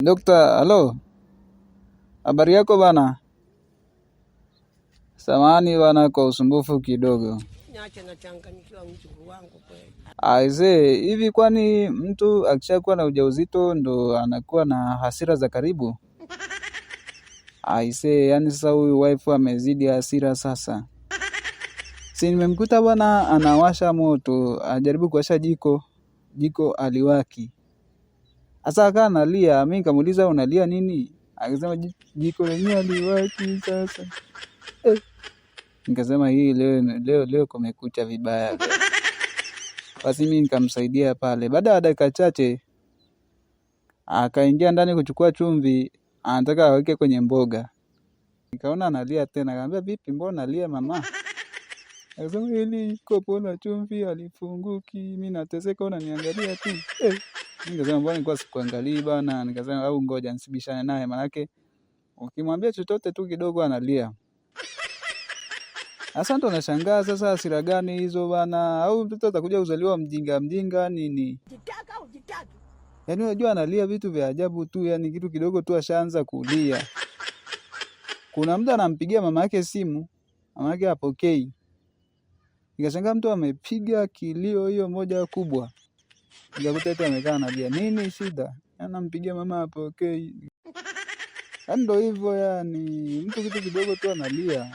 Dokta, halo, habari yako bana? Samahani bana kwa usumbufu kidogo. Niache nachanganyikiwa mjukuu wangu kweli. Aisee, hivi kwani mtu akishakuwa na ujauzito ndo anakuwa na hasira za karibu? Aisee, yani sasa huyu wife amezidi hasira sasa. Si nimemkuta bwana anawasha moto, ajaribu kuwasha jiko, jiko aliwaki. Sasa akaa analia, mimi nikamuuliza unalia nini? Akasema jiko lenyewe aliwaki sasa. Eh, nikasema hii leo leo leo kumekucha vibaya. Basi mimi nikamsaidia pale. Baada ya dakika chache akaingia ndani kuchukua chumvi, anataka aweke kwenye mboga. Nikaona analia tena, nikamwambia vipi, mbona unalia mama? Akasema hili kopo la chumvi halifunguki, mimi nateseka, unaniangalia tu. Eh, nikasema mbona nilikuwa sikuangalii bana? Nikasema au ngoja nisibishane naye, manake ukimwambia chochote tu kidogo analia. Sasa ndo nashangaa sasa, hasira gani hizo bana? Au mtoto atakuja kuzaliwa mjinga mjinga nini? Jitaka ujitaki. Yaani unajua analia vitu vya ajabu tu, yani kitu kidogo tu ashaanza kulia. Kuna muda anampigia mama yake simu, mama yake hapokei. Nikashangaa mtu amepiga kilio hiyo moja kubwa. Nikakuta eti amekaa analia. Nini shida? Anampigia mama hapokei. Yaani ndo hivyo yani, mtu kitu kidogo tu analia.